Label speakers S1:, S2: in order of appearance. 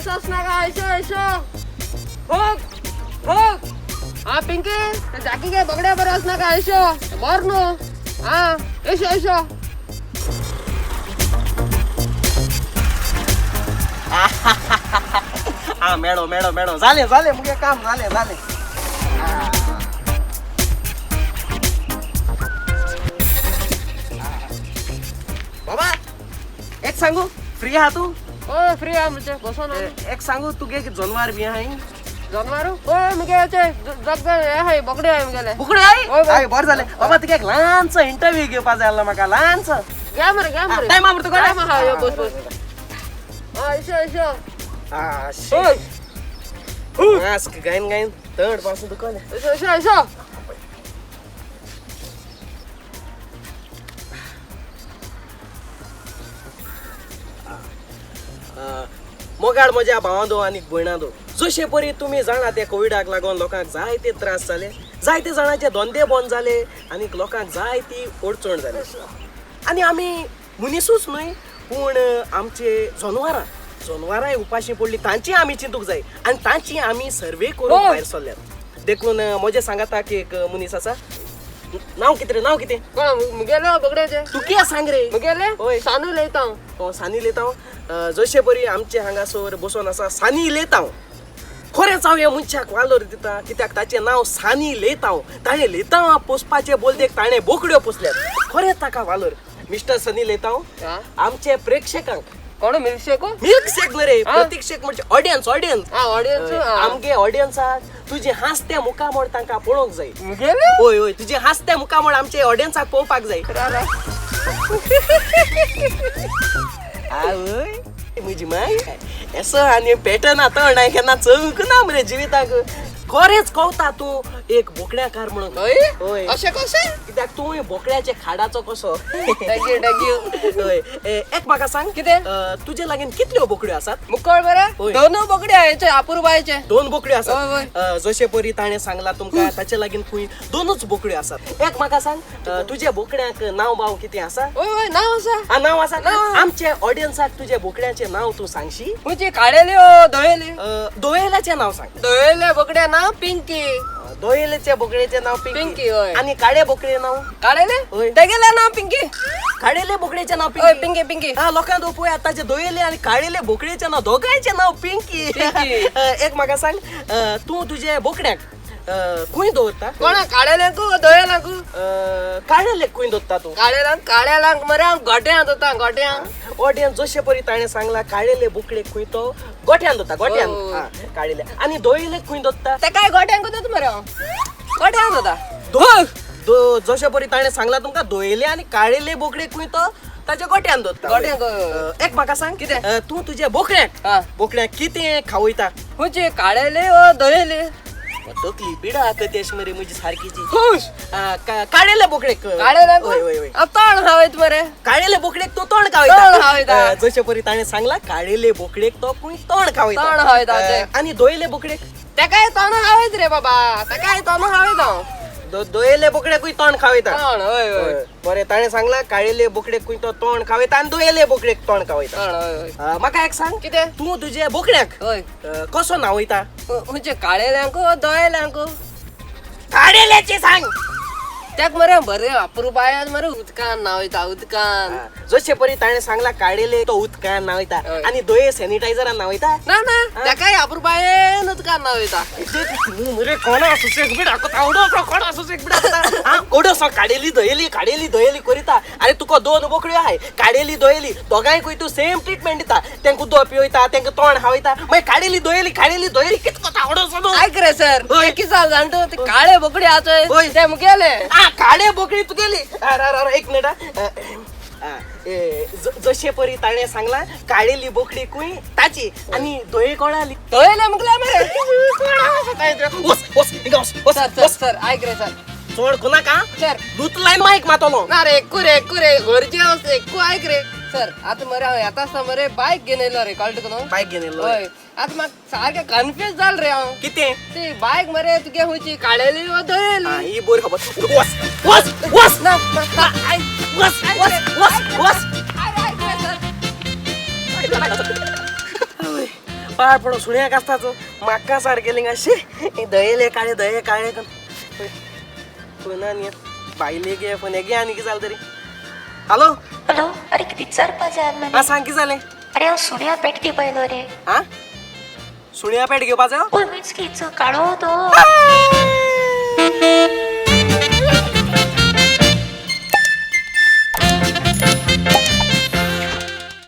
S1: बरोबर वचनाका, एशो एशो. होग होग. हा पिंकी, ते जाकी घे, बोकड्या बरोबर वचनाका, एशो बर न्हू. हा एशो एशो.
S2: हा मेळो मेळो मेळो, जालें जालें, मुगे काम जालें जालें. बाबा एक सांगू, फ्री आहा तूं?
S1: हय फ्री आहा म्हणजे बसोन आहा.
S2: एक सांगू, तुगे जनवार बी आहाय?
S1: जनवार हय मुगे जग हे आहाय, बोकडे आहाय मुगेले.
S2: बोकडे आहाय?
S1: हय, हय.
S2: हय, बरें जालें. बाबा तुगे एक ल्हानसो इंटरव्यू घेवपा जाय आसलो म्हाका, ल्हानसो.
S1: घे मरे, घे मरे.
S2: टायम आहा मरे तुका?
S1: टायम आहा, यो बस बस. हा एशो एशो.
S2: हा
S1: हय.
S2: मास्क घायन घायन तड पासून दुखले.
S1: एशो एशो एशो.
S2: मोगाळ म्हज्या भावांदो आनी भयणांदो, जशे परी तुमी जाणा ते कोविडाक लागून लोकांक जायते त्रास जाले, जायते जाणांचे धंदे बंद जाले आनी लोकांक जायती अडचण जाली. आनी आमी मनिसूच न्हय पूण आमचे जनवरां जनवरांय उपाशी पडली, तांची आमी चिंतूंक जाय आनी तांची आमी सर्वे करूंक भायर सरल्यात. देखून म्हजे सांगाताक एक मनीस आसा, नांव कितें रे, नांव कितें?
S1: कोण मुगेले बोकड्याचे?
S2: तूं कितें सांग रे?
S1: मुगेले?
S2: हय.
S1: सानू लयता.
S2: हो सानी लेतांव. जशे परी आमचे हांगासर बसून आसा सानी लेतांव, खरेंच हांव ह्या मनशाक वालोर दिता, कित्याक ताचें नांव सानी लेतांव. ताणें लेतांव पोसपाचे बोलदेक ताणें बोकड्यो पोसल्यात, खरेंच ताका वालोर. मिस्टर सनी लेतांव, आमचे प्रेक्षकांक
S1: कोण मिल्कशेक?
S2: मिल्कशेक न्हय रे, प्रतिक्षेक म्हणजे ऑडियन्स, ऑडियन्स.
S1: हा ऑडियन्स.
S2: आमगे ऑडियन्साक तुजें हांसतें मुखामळ तांकां पळोवंक जाय.
S1: मुगेले?
S2: हय हय, तुजें हांसतें मुखामळ आमचे ऑडियन्साक पळोवपाक जाय. आवय म्हजी माय, एसो आनी पेटना तण हांवें केन्ना चवूंक ना मरे जिविताक. खरेंच कवता तूं एक बोकड्याकार म्हणून.
S1: हय?
S2: हय.
S1: अशें कशें?
S2: कित्याक तूं बोकड्याच्या खाडाचो कसो.
S1: Thank you thank you.
S2: हय. एक म्हाका सांग,
S1: कितें?
S2: तुजे लागीं कितल्यो बोकड्यो आसात?
S1: मुकळ बरे
S2: हय.
S1: दोनूय बोकड्यो आहाय, अपुरबायेचे.
S2: दोन बोकड्यो आसात.
S1: हय.
S2: जशे परी ताणें सांगला तुमकां, ताचे लागीं खंय दोनूच बोकड्यो आसात. एक म्हाका सांग, तुज्या बोकड्यांक नांव बाव कितें आसा?
S1: हय हय, नांव आसा.
S2: आ, नांव आसा.
S1: नांव.
S2: आमच्या ऑडियन्साक तुज्या बोकड्यांचें नांव तूं सांगशी?
S1: खंयची, काळेल्यो धवेली?
S2: दोयेल्याचें नांव सांग.
S1: धवेल्या बोकड्या नांव पिंकी.
S2: दोयेल्याच्या बोकड्याचें नांव पिंकी.
S1: पिंकी, हय.
S2: आनी काळे बोकड्याचें नांव?
S1: काळेले?
S2: हय.
S1: तेगेलें नांव पिंकी.
S2: काळेले बोकड्याचें नांव
S1: हय,
S2: पिंकी.
S1: पिंकी पिंकी.
S2: हा, लोकांक पळय आतांचे दोयेले आनी काळेले बोकड्याचें नांव, दोगांयचें नांव पिंकी.
S1: पिंकी.
S2: एक म्हाका सांग, तूं तुजे बोकड्यांक खंय दवरता?
S1: कोणा, काळेल्यांकू दोयेल्यांकू?
S2: काळेलेक खंय दवरता तूं?
S1: काळेल्यांक, काळेल्यांक मरे हांव गोट्यां दवरता, गोट्यां.
S2: ऑडियन्स जशे परी ताणें सांगला, काळेले बोकडेक खंय तो गोट्यान दवरता, गोट्यान.
S1: हय.
S2: काळेले. आनी दोयेलेक खंय दवरता?
S1: तेकाय गोट्यांक दवरता मरे हांव, गोट्यां दवरता.
S2: जशे परी ताणें सांगला तुमकां, दोयेले आनी काळेले बोकडेक खंय तो ताच्या गोट्यान दवरता.
S1: गोट्यांक.
S2: एक म्हाका सांग,
S1: कितें?
S2: तूं तुज्या बोकड्यांक, बोकड्यांक कितें खावयता?
S1: खंयचे, काळेले ओ दोयेले?
S2: तकली पिडा कतेश मरे म्हजी सारकीची.
S1: खुश.
S2: काळेले बोकडेक.
S1: काळेल्यांक?
S2: हय हय हय.
S1: तण खावयत मरे.
S2: काळेले बोकडेक तूं तण खावयता.
S1: तण खावयता.
S2: जशे परी ताणें सांगला, काळेले बोकडेक तो खंय तण खावयता.
S1: तण खावयता.
S2: आनी दोयेले बोकडेक?
S1: तेकाय तण खावयत रे बाबा, तेकाय तण खावयता हांव.
S2: दोयेले बोकड्याकूय तण खावयता.
S1: तण, हय हय.
S2: बरें, ताणें सांगला काळेले बोकडेक खंय तो तण खावयता आनी दोयेले बोकडेक तण खावयता.
S1: तण, हय हय.
S2: म्हाका एक सांग,
S1: कितें?
S2: तूं तुजे बोकड्यांक
S1: हय.
S2: कसो न्हांवयता?
S1: खंयचे, काळेल्यांक दोयेल्यांक?
S2: काळेल्याचें सांग.
S1: तेक मरे बरें अपुरबायेन मरे उदकान न्हांवयता, उदकान.
S2: जशे परी ताणें सांगला, काळेले तो उदकान न्हांवयता आनी दोये सॅनिटायझरान न्हांवयता?
S1: ना ना, तेकाय अपुरबायेन उदकान न्हांवयता.
S2: तूं मरे कोणा सुसेग बिडा आवडो, कोणा सुसेग बिडा ओडो काडेली दोयेली काडेली दोयेली करिता. आरे तुका दोन बोकड्यो आहाय, काडेली दोयेली दोगांयकूय तूं सेम ट्रिटमेंट दिता. तेंका उदक पिवयता, तेंका तोंड खावयता, मागीर काडेली दोयेली काडेली दोयेली कितको आवडो.
S1: आयक रे सर, कितें जालें जाण तूं, ते काळे बोकडी आहा चोय ते मुगेले.
S2: काळे बोकडी तुगेली? अरे एक मिनिट. जशे परी ताणें सांगला, काळेली बोकडी खंय ताची आनी दोये कोणाली?
S1: दोयेले मुगले मरे.
S2: वस वस हिंगा वस वस.
S1: सर सर आयक रे सर,
S2: चड कोणाक
S1: सर
S2: दूत लायन मायक मातलो
S1: ना रे. एकू रे, एकू रे, घरचे एकू आयक रे सर. आतां मरे हांव येता आसतना मरे बायक घेवन येयलो रे, कळटा तुका न्हू?
S2: बायक घेवन येयलो.
S1: हय. आतां म्हाका सारकें कन्फ्यूज जालें रे हांव.
S2: कितें?
S1: ती बायक मरे तुगे खंयची, काळेली वो दोयेली?
S2: ही बरी खबर. वस वस वस.
S1: ना ना, आयक
S2: वस वस वस वस.
S1: आयक रे सर.
S2: पाड पडो सुण्याक आसताच म्हाका सारकेलें अशें दयेले काळे दये काळे फोनान न्ही बायले गे फोन गे आनी कितें जालें तरी. हॅलो.
S3: हॅलो, अरे किती विचारपा जाय
S2: हा
S3: आसलेलें.
S2: सांग कितें जालें?
S3: अरे हांव सुण्या पेट घेवपा आयलो रे.
S2: हा सुण्या पेट घेवपाचो?
S3: पळय मीच की काळो तो.